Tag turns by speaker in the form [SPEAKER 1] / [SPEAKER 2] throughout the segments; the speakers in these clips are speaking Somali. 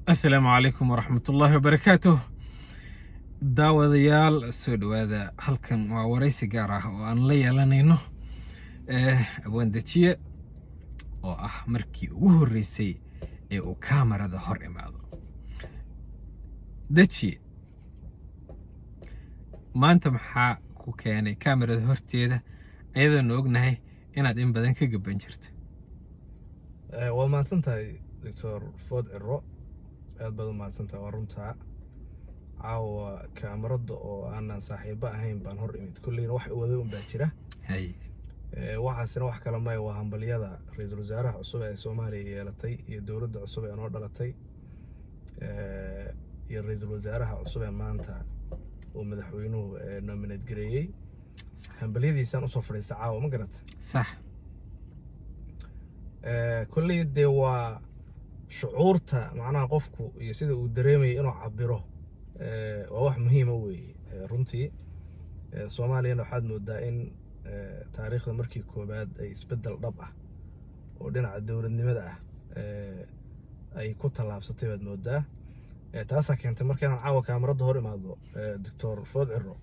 [SPEAKER 1] Asalaamu calaykum waraxmatullaahi wabarakaatuh. Daawadayaal, soo dhowaada. Halkan waa waraysi gaar ah oo aan la yeelanayno abwaan Dejiye, oo ah markii ugu horreysay ee uu kaamarada hor imaado. Dejiye, maanta maxaa ku keenay kaamarada horteeda, ayadoonu ognahay inaad in badan ka gaban jirto?
[SPEAKER 2] Waa mahadsan tahay, Doctor Food Ciro, aad baad u mahadsan tahay. Waa runtaa, caawa kaamarada oo aanan saaxiibo ahayn baan hor imid. Kolleyna wax wada un baa jira. Waxaasina wax kale maya, waa hambalyada ra-iisul wasaaraha cusub ee Soomaaliya yeelatay iyo dowladda cusub ee noo dhalatay iyo ra-iisul wasaaraha cusub ee maanta uu madaxweynuhu nominate gareeyey. Hambalyadiisaan usoo fadhiista caawa, ma garata?
[SPEAKER 1] Sax.
[SPEAKER 2] Kolley dee waa shucuurta macnaha qofku iyo sida uu dareemayo inuu cabiro waa wax muhiima weeye. Runtii Soomaaliyana waxaad moodaa in taariikhda markii koowaad ay isbeddel dhab ah oo dhinaca dowladnimada ah ay ku tallaabsatay baad moodaa. Taasaa keentay marka inaan caawa kaamarada hor imaado, Doctor Food Ciro.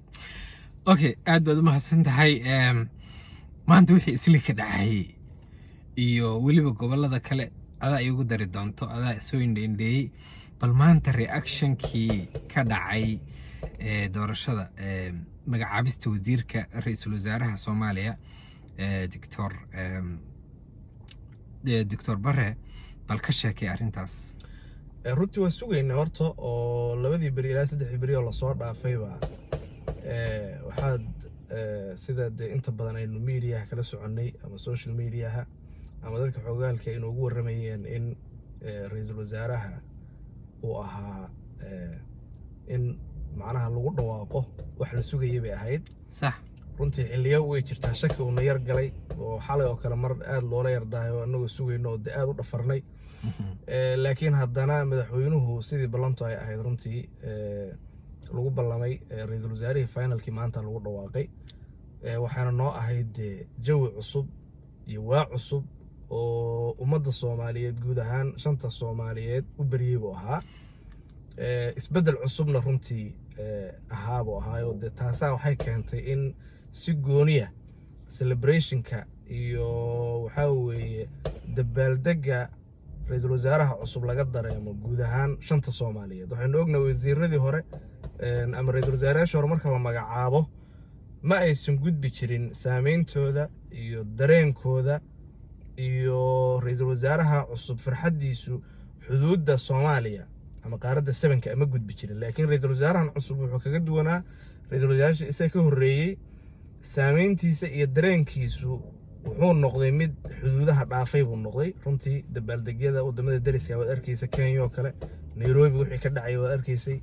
[SPEAKER 1] Okay, aad baad u mahadsan tahay. Maanta wixii isli ka dhacayay iyo weliba gobollada kale adaa iigu dari doonto, adaa soo indheindheeyey. Bal maanta reactionkii ka dhacay doorashada magacaabista wasiirka ra-iisul wasaaraha Soomaaliya, Doctor Bare, bal ka sheekay arrintaas.
[SPEAKER 2] Runtii waan sugaynay horta, oo labadii beri ilaa saddexdii beri oo lasoo dhaafayba waxaad sida dee inta badan aynu mediaha kala soconnay ama social mediaha ama dadka xogaalka inoogu warramayeen in ra-iisul wasaaraha uu ahaa in macnaha lagu dhawaaqo wax la sugayay bay ahayd. Runtii xilliyo way jirtaa shaki uuna yar galay, oo xalay oo kale mar aad loola yardahay oo annagoo sugayno oo dee aad u dhafarnay. Laakiin haddana madaxweynuhu sidii ballantu ay ahayd runtii lagu ballamay, ra-iisul wasaarihii finalkii maanta lagu dhawaaqay. Waxaana noo ahayd dee jawi cusub iyo waa cusub oo ummadda Soomaaliyeed, guud ahaan shanta Soomaaliyeed u beriyey buu ahaa. Isbeddel cusubna runtii ahaa buu ahaayo. Dee taasaa waxay keentay in si gooniya celebrationka iyo waxaa weeye dabaaldegga ra-iisul wasaaraha cusub laga dareemo guud ahaan shanta Soomaaliyeed. Waxaynu ognahay wasiiradii hore ama ra-iisul wasaarayaashii hore marka la magacaabo ma aysan gudbi jirin saameyntooda iyo dareenkooda iyo ra-iisul wasaaraha cusub farxaddiisu xuduudda Soomaaliya ama qaaradda sevenka ma gudbi jirin. Laakiin ra-iisul wasaarahan cusub wuxuu kaga duwanaa ra-iisul wasaarayaasha isaga ka horreeyey, saameyntiisa iyo dareenkiisu wuxuu noqday mid xuduudaha dhaafay buu noqday. Runtii dabaaldegyada wadamada deriska waad arkeysa, Kenya oo kale, Nairobi wixii ka dhacay waad arkeysay,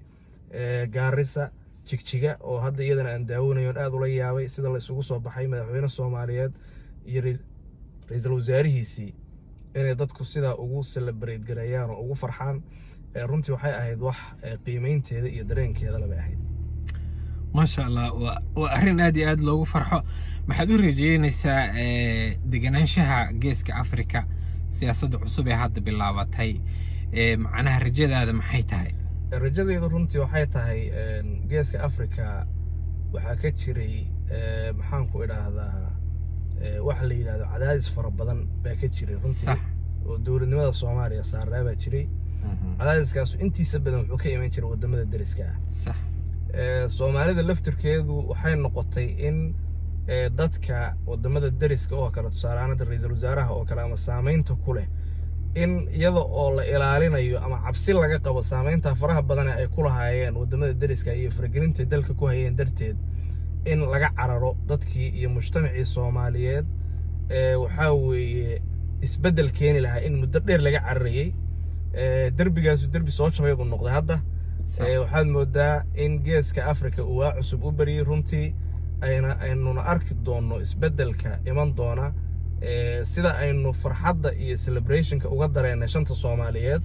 [SPEAKER 2] Gaarisa, Jigjiga oo hadda iyadana aan daawanayo oon aad ula yaabay sida la isugu soo baxay, madaxweyne Soomaaliyeed iyo ra-iisul wasaarihiisii inay dadku sidaa ugu celebrate gareeyaan oo ugu farxaan. Runtii waxay ahayd wax qiimeynteeda iyo dareenkeeda labay ahayd.
[SPEAKER 1] Maasha Allah, waa arrin aad iyo aad loogu farxo. Maxaad u rajeynaysaa deganaanshaha Geeska Africa, siyaasadda cusub ee hadda bilaabatay? Macnaha rajadaada maxay tahay?
[SPEAKER 2] Rajadeydu runtii waxay tahay Geeska Africa waxaa ka jiray maxaan ku idhaahdaa, waxa la yidhahdo cadaadis fara badan baa ka jiray runtii oo dowladnimada Soomaaliya saaraa baa jiray. Cadaadiskaasu intiisa badan wuxuu ka iman jiray wadamada deriska ah. Soomaalida laftirkeedu waxay noqotay in dadka wadamada deriska oo kale, tusaale ahaan hadda ra-iisul wasaaraha oo kale ama saameynta ku leh, in iyada oo la ilaalinayo ama cabsi laga qabo saameynta faraha badan ee ay ku lahaayeen wadamada deriska iyo faragelinta dalka ku hayeen darteed, in laga cararo dadkii iyo mujtamacii Soomaaliyeed ee waxaa weeye isbeddel keeni lahaa in muddo dheer laga cararayey. Derbigaasu derbi soo jabay buu noqday hadda. Waxaad moodaa in Geeska Africa uu waa cusub u beriyey runtii, ayna aynuna arki doonno isbeddelka iman doona. Sida aynu farxadda iyo celebrationka uga dareennay shanta Soomaaliyeed,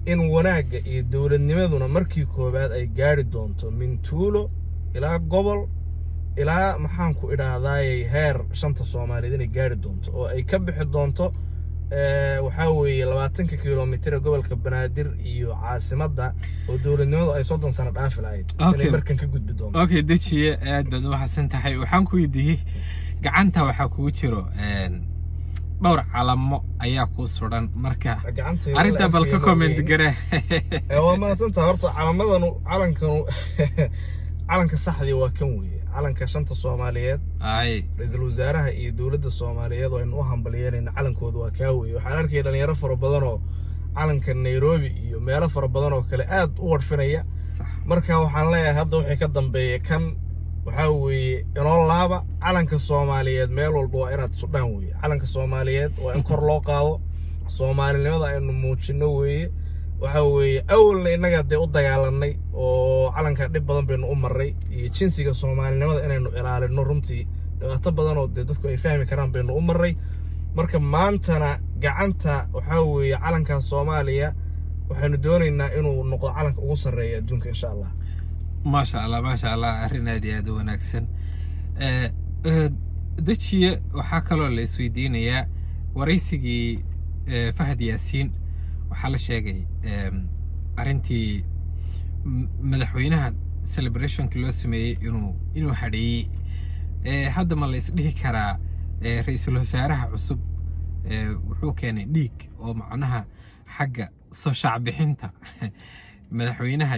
[SPEAKER 2] in wanaagga iyo dowladnimaduna markii koowaad ay gaari doonto min tuulo ilaa gobol ilaa maxaan ku idhaahdayey heer shanta Soomaaliyeed inay gaari doonto oo ay ka bixi doonto. Waxaa weeye 20-ka kilomitir ee gobolka Banaadir iyo caasimadda oo dowladnimadu ay 30 sano dhaafi lahayd inay markan ka gudbi doonto.
[SPEAKER 1] Okay, Dejiye, aad baad u mahadsan tahay. Waxaan ku weydiiyey, gacanta waxaa kugu jiro dhowr calamo ayaa kuu suran, marka
[SPEAKER 2] Gacantayda
[SPEAKER 1] arrinta
[SPEAKER 2] la
[SPEAKER 1] bal ka
[SPEAKER 2] arkayo ma
[SPEAKER 1] comment
[SPEAKER 2] ogeyn.
[SPEAKER 1] gare.
[SPEAKER 2] Waa mahadsantaha. Horta calamadanu, calankanu, calanka saxdii waa kan weeye, calanka shanta Soomaaliyeed. Ra-iisul wasaaraha iyo dowladda Soomaaliyeed oo aynu u hambalyeynayna, calankooda waa kaa weeye. Waxaan arkaya dhalinyaro fara badan oo calanka Nairobi iyo meelo fara badan oo kale aad u warfinaya. Marka waxaan leeyahay, hadda wixii ka dambeeya kan waxaa weeye inoo laaba calanka Soomaaliyeed. Meel walba waa inaad sudhaan weeye. Calanka Soomaaliyeed waa in kor loo qaado, soomaalinimada aynu muujinno weeye. Waxaa weeye awalna innagaa dee u dagaalanay oo calanka dhib badan baynu u marray iyo jinsiga soomaalinimada inaynu ilaalino. Runtii dhibaato badan oo dee dadku ay fahmi karaan baynu u marray. Marka maantana gacanta waxaa weeye calanka Soomaaliya waxaynu doonaynaa inuu noqdo calanka ugu sarreeya adduunka, insha Allah.
[SPEAKER 1] Maasha Allah, maasha Allah, arrin aad iyo aad u wanaagsan. Dejiye, waxaa kaloo la isweydiinayaa waraysigii Fahad Yaasiin. Waxaa la sheegay arrintii madaxweynaha celebrationki loo sameeyey inuu hadheeyey. Hadda ma la isdhihi karaa ra-iisul wasaaraha cusub wuxuu keenay dhiig oo macnaha xagga soo shaacbixinta madaxweynaha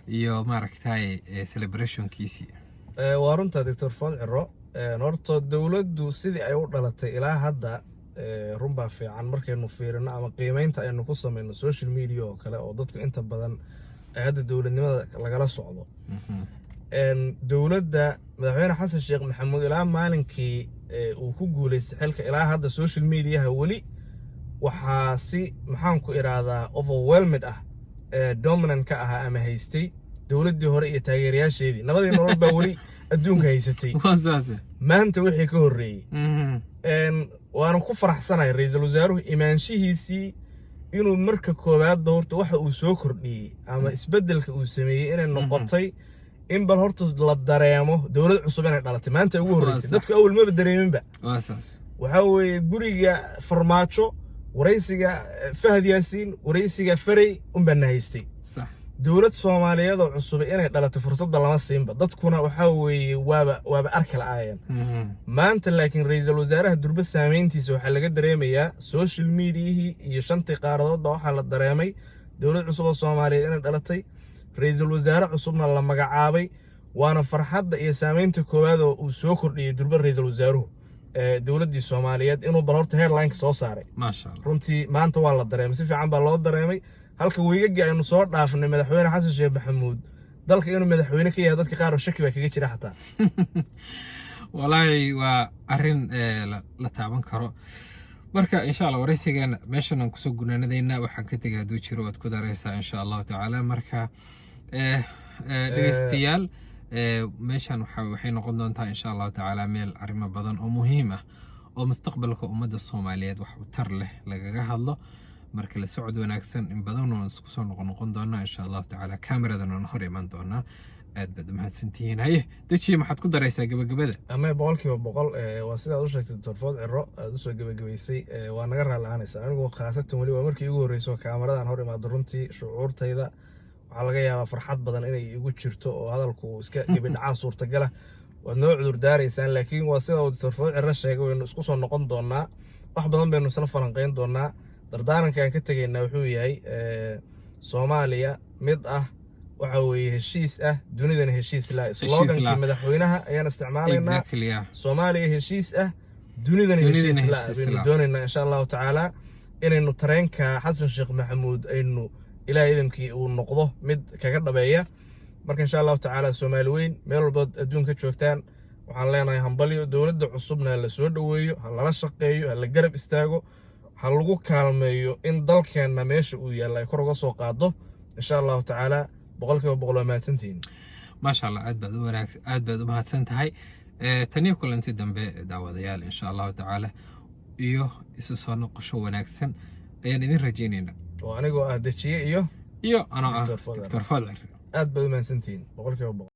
[SPEAKER 1] iyo maaragtay celebrationkiisii?
[SPEAKER 2] Waa runta, Doctor Food Ciro. Horta dowladdu sidii ay u dhalatay ilaa hadda, run baa fiican markaynu fiirino ama qiimeynta aynu ku samayno social media oo kale oo dadku inta badan ay hadda dowladnimada lagala socdo. Dowladda madaxweyne Xasan Sheekh Maxamuud ilaa maalinkii uu ku guuleystay xilka ilaa hadda social mediaha weli waxaa si, maxaan ku idhaahdaa, overwhelmed ah, dominant ka ahaa ama haystay dowladdii hore iyo taageerayaasheedii. Nabadii Nolol baa weli adduunka haysatay.
[SPEAKER 1] Waa saas.
[SPEAKER 2] Maanta wixii ka horreeyey, waana ku faraxsanahay ra-iisul wasaaruhu imaanshihiisii inuu marka koowaadba horta waxa uu soo kordhiyey ama isbeddelka uu sameeyey inay noqotay in bal horta la dareemo dowlad cusub inay dhalatay maanta ugu horreysay. Dadku awal maba dareeminba.
[SPEAKER 1] Waa saas.
[SPEAKER 2] Waxaa weeye guriga Farmaajo, waraysiga Fahad Yaasiin, waraysiga Farey unbaa na haystay. Dowlad Soomaaliyeed oo cusub inay dhalatay fursadda lama siinba dadkuna. Waxaa weeye waaba arki la'aayeen. Maanta laakiin ra-iisul wasaaraha durbe saameyntiisa waxaa laga dareemayaa social mediahii iyo shantii qaaradood baa waxaa la dareemay dowlad cusub oo Soomaaliyeed inay dhalatay, ra-iisul wasaare cusubna la magacaabay. Waana farxadda iyo saameynta koowaad oo uu soo kordhiyey durbe ra-iisul wasaaruhu dowladdii Soomaaliyeed inuu bal horta headlineka soo saaray.
[SPEAKER 1] Maasha Allah.
[SPEAKER 2] Runtii maanta waa la dareemay, si fiican baa loo dareemay, halka weygagii aynu soo dhaafnay madaxweyne Xasan Sheekh Maxamuud dalka inuu madaxweyne ka yahay dadka qaar oo shaki baa kaga jira xataa.
[SPEAKER 1] Walaahi waa arrin la taaban karo. Marka insha Allah waraysigeena meeshan aan kusoo gunaanadaynaa. Waxaan ka tegay hadduu jiro waad ku daraysaa, insha Allahu tacaala. Marka dhegeystayaal, meeshan waxay noqon doontaa, insha Allahu tacaala, meel arrimo badan oo muhiim ah oo mustaqbalka ummadda Soomaaliyeed wax u tar leh lagaga hadlo. Marka la socod wanaagsan. In badan waan isku soo noqon noqon doonaa, insha Allahu tacaala, kaameradan waan hor iman doonaa. Aad baad umahadsantihiin. Haye Dejiye, maxaad ku daraysaa gabagabada?
[SPEAKER 2] Ama 100%, waa sidaad u sheegtay, Doctor Food Ciro, aad usoo gebagabaysay. Waa naga raali ahaanaysa. Anigu khaasatan weli waa markii igu horreysay oo kaameradan hor imaado. Runtii shucuurtayda waxaa laga yaabaa farxad badan inay igu jirto oo hadalku uu iska gebidhacaa suurtagala. Waad noo cudur daaraysaan, laakiin waa sida uu Doctor Food Ciro sheegay, waynu isku soo noqon doonaa, wax badan baynu isla falanqeyn doonaa. Dardaaranka aan ka tegaynaa wuxuu yahay Soomaaliya mid ah, waxa weeye heshiis ah, dunidana heshiis la. Slogankii madaxweynaha ayaan isticmaalaynaa. Soomaaliya heshiis ah, dunidana
[SPEAKER 1] Dunidana
[SPEAKER 2] heshiis la
[SPEAKER 1] heshiis
[SPEAKER 2] baynu
[SPEAKER 1] la.
[SPEAKER 2] doonaynaa, insha Allahu tacaala, inaynu tareenka Xasan Sheekh Maxamuud aynu Ilaah idankii uu noqdo mid kaga dhabeeya. Marka insha Allahu tacaala, Soomaali weyn meel walbood adduunka joogtaan, waxaan leenahay hambalyo. Dowladda cusubna ha la soo dhoweeyo, ha lala shaqeeyo, ha la garab istaago, ha lagu kaalmeeyo in dalkeenna meesha uu yaalla ay kor uga soo qaado, insha Allahu tacaala. 100% waa mahadsantihiin.
[SPEAKER 1] Maasha Allah, aad baad u wanaag, aad baad u mahadsan tahay. Taniyo kulanti dambe, daawadayaal, insha Allahu tacaala iyo isu soo noqosho wanaagsan ayaan idin rajaynaynaa.
[SPEAKER 2] Oo anigoo ah Dejiye iyo
[SPEAKER 1] iyo anoo ah
[SPEAKER 2] Dr. Fodar.
[SPEAKER 1] Dr. Fodar.
[SPEAKER 2] Aad baad u mahadsantihiin 100%.